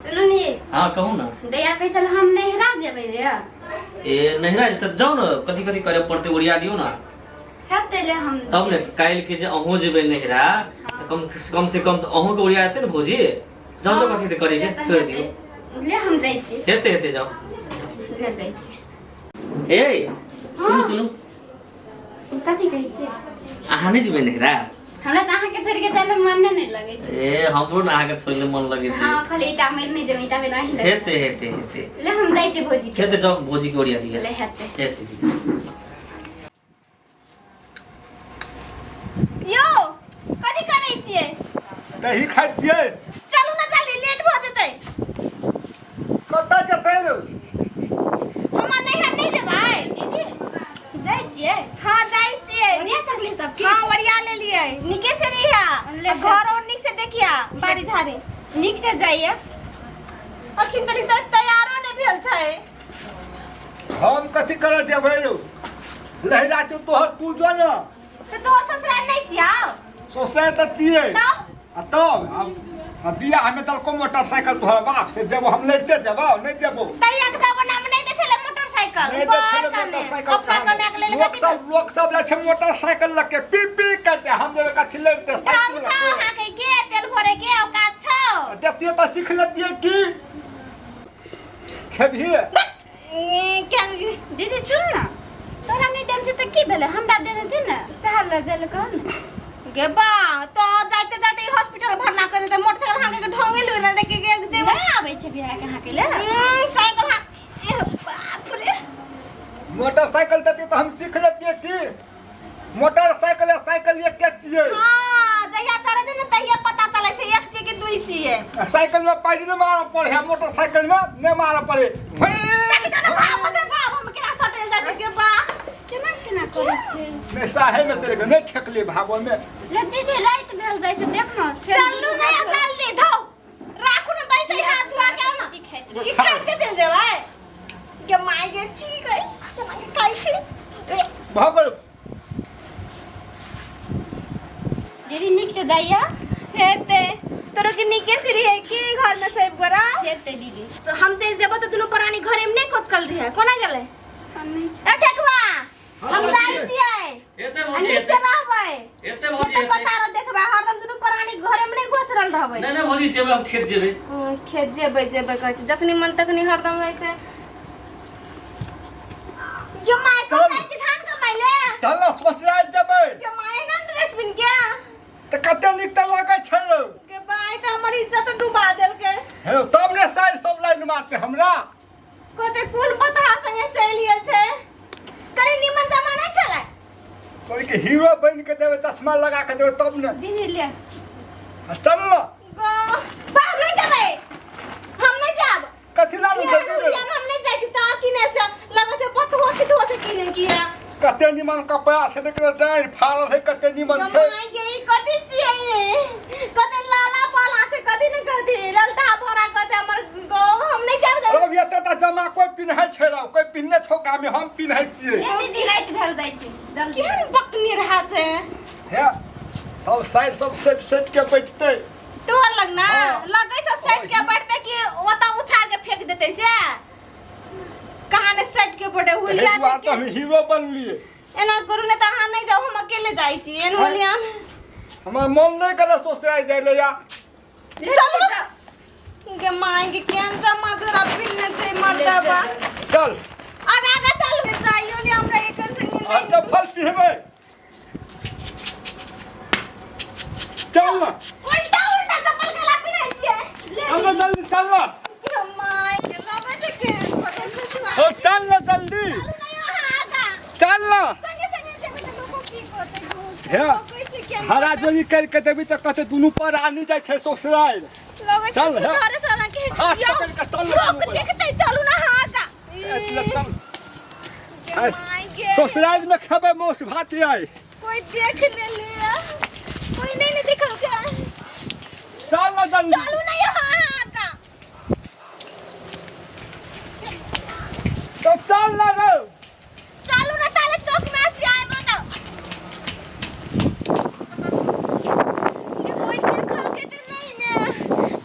सुनू नी। हाँ, कहू ना। दैया कहै छल हम नैहरा जेबै रे। ए, नैहरा जेतै तऽ जाउ ने, कथी कथी करे पड़तै ओरिया दियौ ने। हेतै ले हम। तब ने काल्हि के जे अहूँ जेबै नैहरा तऽ कम कम से कम तऽ अहूँके ओरिया हेतै ने भौजी। जाउ जाउ, कथी तऽ करे के से तऽ कर दियौ। हेतै। ले हम जाइ छी। हेतै हेतै, जाउ। ले जाइ छी। ए, सुनू सुनू। कथी कहै छियै? अहाँ नहि जेबै नैहरा? हमरा तऽ अहाँके छोड़ि के जाय लए मने नहि लगै छै। ए, हमरो ने अहाँके छोड़ि मन लगै छै। हँ, खाली ईटा मारि नहि जेबै, ईटा मारि अहीं लग। हेतै हेतै हेतै। ले हम जाइ छी भौजी के। हेतै, जाउ, भौजी के ओरिया दिअ। ले हेतै। हेतै। यौ, कथी करै छियै? दही खाइ छियै। चलू ने जल्दी, लेट भऽ जेतै। कतऽ जेतै रौ? हमर नैहर नहि जेबै? दीदी, जाइ छियै? हाँ, जाइ छियै। ओरिया सकली सब किछु? हाँ, ओरिया लेलियै। नीके से रहिया। ले। आ घर और नीक से देखिया, बाड़ी झाड़ी। नीक से जाइए। अखन तनी तऽ तैयारो नहि भेल छै। हम कथी करऽ जेबै रौ? लहिरा छौ तोहर, तू जो ने। तऽ तोहर ससुराल नहि छियौ? ससुराल तऽ छियै। तब? आ तब आब आ बियाह में देलको मोटरसाइकिल तोहर बाप से जेबो हम लड़ते जेबो नहीं जेबो। तहिया के जमाना में नहीं दै छलै मोटरसाइकिल। नहीं दै छलै बड़ कने। मोटरसाइकिल। अपना कमा के लेल लोक कथी सब, लोक सब जाइ छै मोटरसाइकिल लऽ के पी पी करते, हम जेबै कथी लड़ते ढंग साइकिल छौ लऽ के। अहाँके के तेल भरे के औकात छौ? देतियै तऽ सीख लेतियै। की खेबही? ई, केन दीदी, सुन ने, तोरा नहि देने छै तऽ की भेलै? हमरा देने छै ने, सएह लऽ जाय लए कह ने। गे बा, तो जाते जाते ई हॉस्पिटल भरना कर देते। मोटरसाइकिल हाँके के ढंगे लुइ ना देखे के जे नहि आबै छै बिहार के हाँके ले। साइकिल हाँ, एह, बाप रे। मोटरसाइकिल देतियै तऽ हम सीख लेतियै। की मोटरसाइकिल आ साइकिल एके छियै। हाँ, जहिया चढ़े छै ने तहिया पता चले छै एक छियै कि दुई छियै। साइकिल में पैर नहि मारऽ पड़े है, मोटरसाइकिल में नहि मारऽ पड़े। देखी तो ने भावो से भावो में केना सटल जाइ छै। गे बा। केना केना करै छै? नहि, साहे में चलि गेल, नहि ठेकलियै भावो में। ले दीदी, राति भेल जाइ छै, देख ने फेर। चलू ने जल्दी, धौ राखू ने दै छै, हाथ धोआ के आउ ने। की खाइत की खाइत के चलि जेबै? गे माय गे, छी गई, केना के खाइ छी? भऽ गेल। दीदी, नीक से जाइए। हेतै, तोरो के नीके से रहे की घर में सब गोरा। हेतै दीदी। तो हम चलि जेबो तऽ दुनू प्राणी घरे में नहि कोचकल रहे, कोना गेलै? नहि छै। ए ठेकुआ, हम हाँ, जाइ छियै। हेतै आ भौजी। नीक से हेतै रहबै। हेतै भौजी। खेत हेतै। पतारो देखबै, हरदम दुनू प्राणी घरे में नहि घोसरल रहबै। नहि नहि भौजी, जेबै हम, खेत जेबै। खेत जेबै जेबै कहै छै, जखनी मन तखनी हरदम रहै छै। यो my, चल। को जाइ छी धान कमाइ ले? चल ने, ससुराल जेबै। के my, ना ड्रेस पिन के तऽ कते नीक तऽ लगै छै रौ। के बाय, तऽ हमर इज्जत डुबा देलकै। हे, तब ने साइड सब लाइन मारते हमरा। कते कुल पता संगे चलि गेल छै, कनि निमन जमाना छलै। तोरी के हीरो बनि के देबै, चश्मा लगा के देबै तब ने। दीदी, ले। आ चल ने। गो बाप, नहीं जेबै हम, नहीं जाब। कथी ला केहन जेबै? हुलिया में हम नहीं जाइ छी तऽ किने से लगै छै बतहो छै तो से किने किया। कते निमन कपड़ा छै देख, डाँढ़ फाड़ल है, कते निमन छै। कमाइ के ई कथी छियै? कते लाला पाला छै, कथी ने कथी ललटा बोरा कते हमर गो, हम नहीं जाब। रौ, एतेटा जमा कोइ पिन्है छै रौ? कोइ पिन्हने छौ गाममे? हम पिन्है छियै। ले दीदी, राति भेल जाइ छै, जल्दी। केहन बकनी रहा छै। हे, तब साइड सब सेट सेट के बैठतै। तोहर लग ना हाँ। लगै छै सेट के बैठतै कि ओतऽ उछाड़ के फेंक देतै से कहाँ ने सेट के बैठे तऽ हुलिया हे दुआरे देख तऽ हम हीरो बनलियै। एना करू ने तऽ अहाँ नहि जाउ, हम अकेले जाइ छी एहन हुलिया। हमर मन नहि करे सोसराइ जाइ ले या। चलू गे माय के, केहन जमा जोरा पिन्ने छै मर्दबा। चल। आगा आगा चलू, जाइयो ले हमरा एकर संगे हम नहि। चप्पल पिहबै, चल ना। उल्टा उल्टा चप्पल गला पिन्है छियै। चल ना जल्दी, चल ना। गे माय के, लगै छै केहन पकड़ छै। हो, चल ना जल्दी। चलू नहीं अहाँ आगा। चल ना। संगे संगे जेबै तऽ लोको की कहतै? हे। लगै छै केहन हरा जोनी करि के देबी तऽ कहते दुनू पर आनी जाइ छै ससुराल। लगै छै चल, हे। छुधारे साला के। हाथ यौ, पकड़ि कऽ चल ना लोक दुनू गोरा। देखतै, चलू ना अहाँ आगा। एतले चल। गे आइ। माय गे। ससुराल में खेबै मांस भात आइ। कोई देख ने लिया, कोई नहीं ने देखल के। चल ना जल्दी। चलू ना यहाँ आगा। तो चल ना रो। चलू ना, ताले चौक में आसी आए बताओ। ये कोई देखल के तो नहीं ने,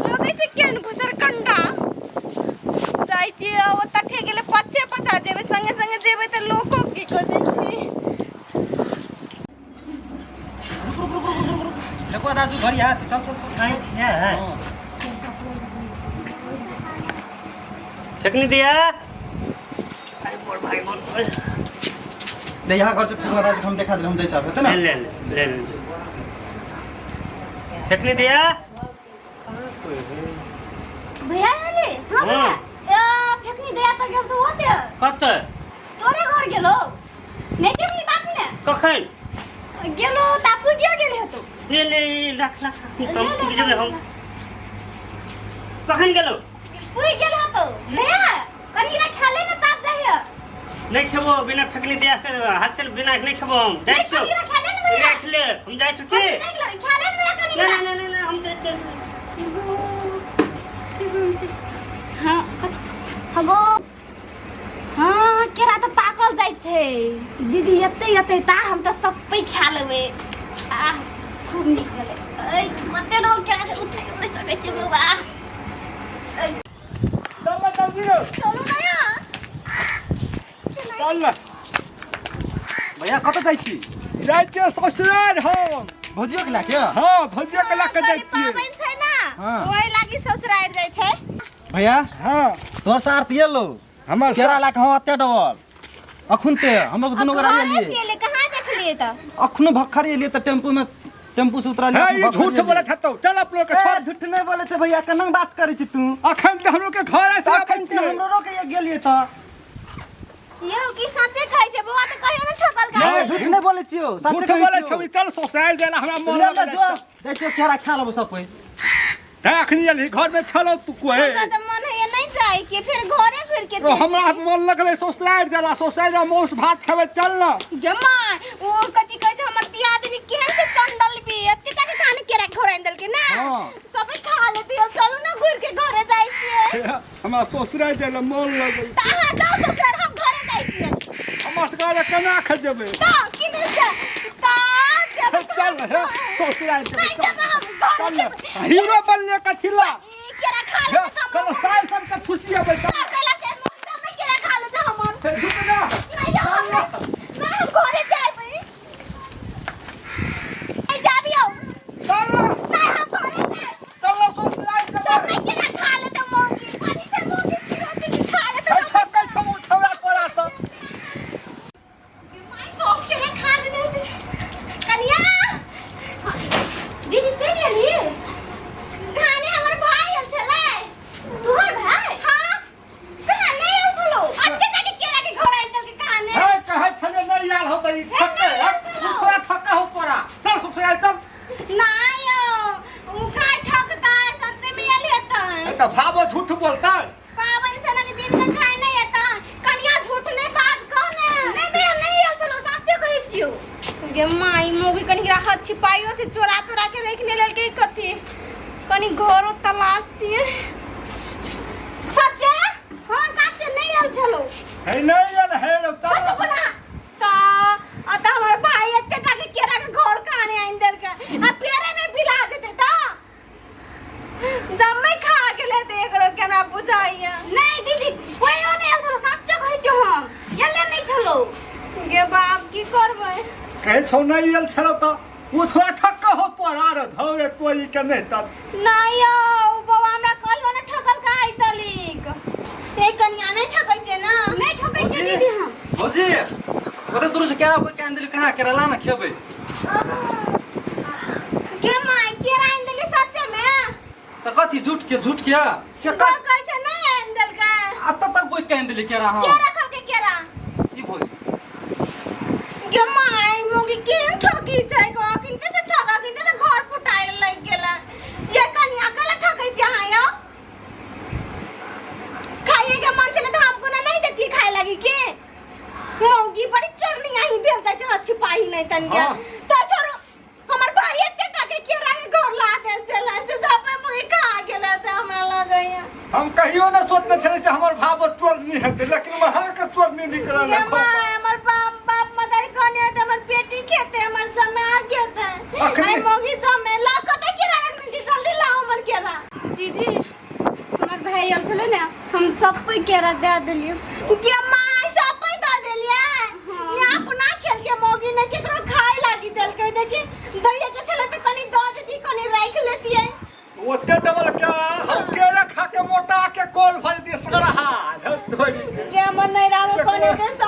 लगै छै केहन घुसर कंडा। जेबै तऽ लोको की कहै छी। देखो दाजु घड़ी हाथ चल चल चल। है फेंकनी दिया। अरे मोर भाई मोर। ले यहाँ घर से फेंकवा दाजु, हम देखा दे, हम जाइ चाहबे त ना। ले ले ले ले फेंकनी दिया। भैया एले? हाँ भैया। हाँ। ए फेकनी दया त गेल छौ ओते। कत? तोरे घर गेलो। नहीं देखली बात ने? कखन गेलो ता पुगियो गेल हेतो। ले ले रख रख। ले, हम ले, पुग जेबै हम। कखन गेलो? पुग गेल हेतो। भैया कनी रा खा ले ने ताप जाइए। नहीं खेबो बिना फेंकनी दिया से हाथ से बिना नहीं खेबो हम। जाइ नहीं छौ। कनी रा खा ले ने भैया। राख ले हम जाइ छौ की। कनी रा खा ले ने भैया कनी ना रा। ना ना ना हम जाइ छियौ। हाँ हगो हाँ केरा तऽ पाकल जाइ छै दीदी। एते एते ता हम तऽ सबै खा लेबै। आ खूब नीक भेलै। ऐ कते न केरा छै उठाइ नहि सकै छियै बौआ। ऐ चल ना जल्दी रे। चलू ना यार। चल ना। भैया कतऽ जाइ छी? जाइ छियै ससुराल हम। भौजियो के लए के? हाँ भौजियो के लए के जाइ छियै। पाबनि छै ना, हाँ। ओहि लागी ससुरारि जाइ छै। भैया हाँ तोहर सार त एलो हमर केरा लए के। हाँ एते डबल अखुन ते हमरो दुनू गोरा घरे एलियै। से एलै, कहाँ देखलियै तऽ? अखनो भक्खर एलियै तऽ टेम्पू में, टेम्पू से उतरलियै। है अखनो ई भक्खर झूठ एलियै। बोलत हतौ। चल अपनो के ए, छोड़। झूठ नहीं बोले छै भैया, केना बात करै छी तू? अखन तऽ हमरो के घर ऐसे अखन ते हमरो के गेलियै तऽ। यौ की सचे कहै छै बौआ? तऽ कहियो ने ठकल का। नहीं, झूठ नहीं बोले छियौ, सच्चे झूठ कहै बोले छियौ। छौ। चल ससुराल जाला हमरा मन ले ले लगै। जो जाइ छियौ केरा खा लेबौ सब कोइ। है अखनी एलही घर में छलौ तू कोहे। हमरा तऽ मन होइए नहि जाइ के, फेर घरे घुरि के रो हमरा मन लगलै ससुराल जाला। ससुराल जा मौस भात खेबै। चल ना। गे माय, ओ कथी कहै छै हमर दियादनी केहन छै चंडल भी, एते टा के धान केरा घोराइन देलकै ना। हाँ। सबे खा लेती। चलू ना घुरि के घरे जाइ छियै। हमरा ससुराल जाला मन लगै। तऽ अहाँ जाउ ससुराल, हम घरे जाइ छियै। हमरा सबके केना खजेबै? तऽ की नहि छै तऽ जेबै। चल हे ससुराल जेबै। नहि जेबै हम घरे। चल ना। जेबै। हीरो बनले कथी ला? ई केरा खा हे लेतै तऽ कल साल सबके खुशी अबै। चल। कैला से सबे केरा खा लेतै हमर। हे झूठ ना। नहीं हम नहीं, हम घरे जाबे। नहीं जाबियो। चल ना। नहीं हम घरे जाब। चल ना ससुराल सब जेबै। नहीं केरा खा लेतै मौगी, कनी से मौगी छिरो से खा लेतै। है ठकल छौ छौड़ा तोरा तऽ। माय सब केरा खा लेने। कनिया। दीदी चलि एलही? घाने हमर भाई आयल छलै। तोहर भाई? हाँ। कहाँ नहि आयल छलौ? अते ना के केरा के घर आयल के कहाने। हे कहै छलै नहि आयल हो तऽ ई ठके छौड़ा ठका हो तोरा। चल ससुराल चल। नहीं यो उ का ठकता है, सच्चे में आयल हेतै। तऽ भाबो झूठ बोलतै। पावन सनक दिन में खाय नहीं हेतै। कनिया झूठ नहीं बाज कह ने। नहि दैया नहि आयल छलौ, साँचे कहै छियौ। गे माई मोगी कनी राहत छिपाइयो छै, चोरा तोरा के रख ने लेलकै कथी। कनी घरो तलाश दिए। सच्चे? हाँ साँचे नहि आयल छलौ। हे नहि आयल हे रौ, चल। कत बना त अत हमर भाई एते टा के केरा के घर कहानी आइन देलकै आ पेरे में बिला जेतै त जम्मे खा गेलै त एकरो केना बुझाइया। नहि दीदी कोइयो नहि आयल छलौ, साँचे कहै छियौ, हम एले नहि छलौ। गे बाप की करबै? कहै छौ नहि आयल छलौ तऽ ओ छोड़ा ठक्का हो तोरा रे धौरे तोरी के नहि तऽ। नहीं यौ बौआ हमरा कहियो ने ठकल का आइ तलिक। ए कनिया नहीं ठकै छै ना? नहि ठकै छियै दीदी हम। भौजी ओते दूर से केरा बोइ के आनि देली, कहाँ केरा ला ना खेबै। गे माय केरा आनि देली सच्चे में? तऽ कथी झूठ के झूठ के? के कोई कहै छै नहीं आनि देलकै। अतऽ तक बोइ के आनि देली केरा। हाँ के रखलकै केरा? ई भौजी। गे माय मुगी केहन ठकी छै गो, किनते से ठका किनते से घर फुटाइल लागि गेलै। ये कनिया कला ठकै छै अहाँ यौ? खाइए के मन छलै तऽ हमको ना नहीं देती खाए लागी के। मौगी बड़ी चोरनी आई भेल जाइ छै, हथ छिपाही नहीं तन के। हाँ। तऽ छोड़ो हमर भाई एते टाके केरा के घर ला देल छलै से सब मुगी खा गेलै तऽ हमरा लगैया। हम कहियो न सोचने छलै से हमर भाबो चोर नहीं हेतै, लेकिन महार के चोर नहीं निकलल। गे माय हमर बाप बाप मदर कहने हेतै हमर बेटी खेतै हमर जमाय खेतै। अखनी- आई मौगी जमे ला कतऽ केरा रखने छी, जल्दी लाओ हमर केरा। दीदी हमर भाई आयल छलै ने, हम सब केरा दए देलियै। गे माय सब दऽ देली। छलै कि दैया के छलै तऽ कनि दऽ देती, कनि राखि लेतियै। ओते डबल केरा हम केरे खा के मोटा के कोल भर दिस रहा धोरी के। गे हमर नैहरामे कोन हेतै।